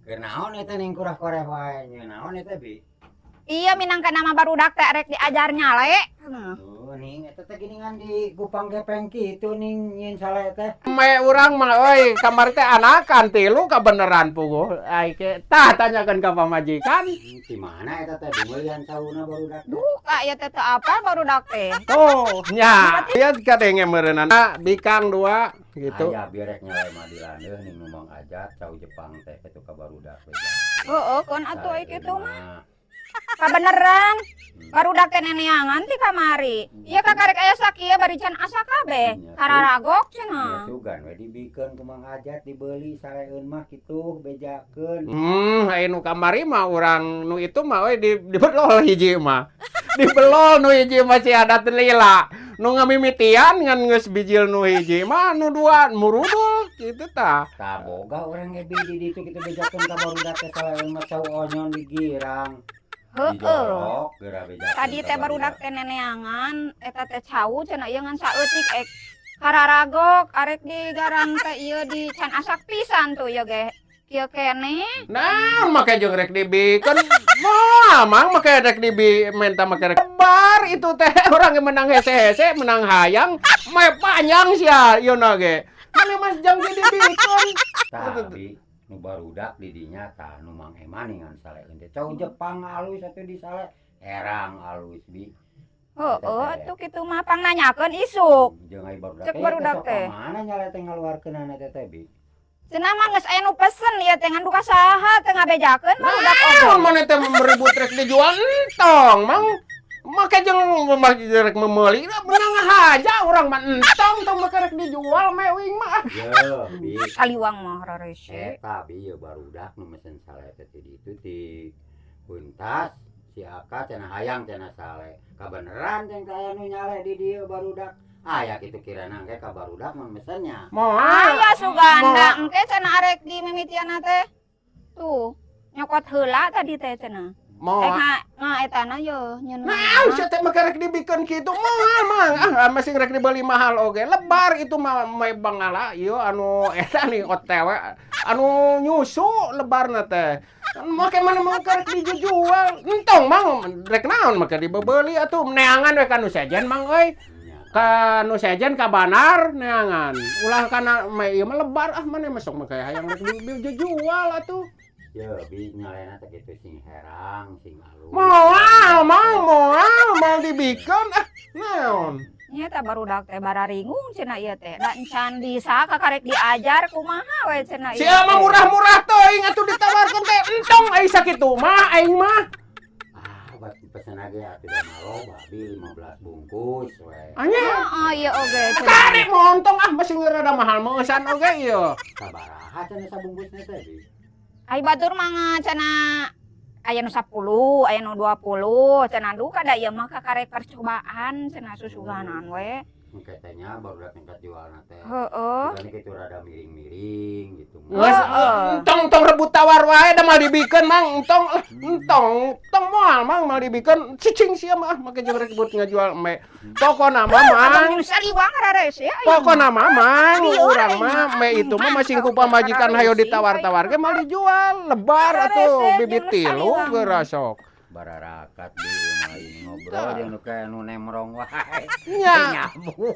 Keur naon eta ning kurah-koreh wae? Nya naon eta, Bi? Iya, minangka nama barudak teh rek diajar nyale. Oh, ning eta teh geuningan di gupang gepeng kitu ning nyieun sale teh. Me urang mah euy kamari teh anakan tilu kabeneran puguh. Ai ke tah tanyakeun ka pamajikan. Di mana eta teh dimeulieun sauna barudak teh? Duka ya teh teu apal barudak teh. Tuh, nya. Ieu kadenge meureunana bikang dua gitu. Aya bi rek nyale mah di landeuh ning nu Mang Ajat cau Jepang teh kitu ka barudak beja. Heeh, keun atuh ai kitu mah. Kabeneran. Barudak teh neneangan ti kamari. Ieu kakarek aya sakieu bari can asa kabeh. Kararagok Ya cenah. Sugan we dibikeun ku Mang Ajat dibeli saleeun mah kitu bejakeun. Aya nu kamari mah urang nu itu mah we di dibelol hiji mah. Dibelol nu hiji mah si adat lila. Nu ngamimitian ngan geus bijil nu hiji mah, nu dua murudul kitu tah. Tah boga urang ge bi di ditu kitu bejakeun ka barudak teh saleeun mah cau onyon di girang. Heeh. Dijorok geura bejakeun Tadi ka teh barudak barudak. Teh neneangan eta teh cau cenah ieu ngan saeutik ek kararagok arek digarang teh ieu di can asak pisan tuh ieu ge. Kieu keneh. Nah, make jeung rek dibikeun. Moal mang make rek dibi menta make rek. Bar itu teh urang ge menang hese-hese, menang hayang, me panjang sia ieu na ge. Mane mas jang ge dibikeun. Tah bi nu barudak di dinya tah nu Mang Eman ngan saleeun teh cau Jepang alus atuh di sale herang alus bi. Heeh, atuh kitu mah pang nanyakeun isuk. Jeung ai barudak Cek teh barudak sok teh. ka mana nyale teh ngaluarkeunana teh teh bi? Cenah mah geus aya nu pesen ieu teh ngan duka saha teh ngabejakeun barudak oge. Naon maneh teh meribut rek dijual entong, Mang. Make jeung rek memeuli menang aja urang mah entong tong make rek dijual mewing mah. Ye, bi. Saliwang mah rarese. Eta bi ieu barudak nu mesen sale teh ti ditu ti Buntas si Aka cenah hayang cenah sale. Kabeneran jeung aya nu nyale di dieu barudak. Aya kitu kirana engke ka barudak mun mesennya. Moal. Aya suganda engke cenah arek di mimitianna teh. Tuh, nyokot heula tadi teh cenah. Eh Moal. Nga etana ye nyeun. Nah, sia teh make rek dibikeun kitu moal mang. Ah, masih rek dibeli mahal oge. Lebar itu mah me bangala ieu anu eta nih OTW anu nyusu lebarna teh. Make mana mau rek dijual. Entong mang rek naon make dibebeli atuh neangan we ka nu sejen mang euy. Nya. Ka nu sejen ka banar neangan. Ulah kana me ieu mah lebar ah mana masuk make hayang rek dijual atuh. Ye bi nyalena teh kitu sing herang, sing alus. Moal mang moal mau dibikeun ah naon. Nya teh barudak teh bararingung cenah ieu teh. Da encan bisa kakarek diajar kumaha we cenah Si ieu mah teh. Murah-murah teuing atuh ditawarkeun teh entong ai sakitu mah aing mah. Ah, obat pesen lagi atuh da mah loba bi 15 bungkus we. Anya. Heeh, ieu oge cenah. Kade montong ah masih rada mahal meusan oge ieu. Sabaraha cenah sabungkusna teh bi? Ai batur mah cenah aya nu 10, aya nu 20, cenah duka da ieu mah kakarek percobaan cenah susuganan we. Engke teh nya barudak tingkat jualna teh. Heeh. Sugana kitu rada miring-miring gitu. Geus Heeh. entong tong rebut tawar wae da mal dibikeun mang entong lah entong tong moal mang mal dibikeun cicing sia mah make jeung rebut ngajual embe. Pokona mah mang Abang saliwang rarese aya. Pokona mah mang Iya, urang aing mah mah. me itu mah masing ku pamajikan hayo ditawar-tawar ge mal dijual lebar atuh Rarese bibit jeung tilu saliwang. Geura sok. Bararakat bi mah ngobrol jeung nu kayak nu nemrong wae. Nya. Nyambung.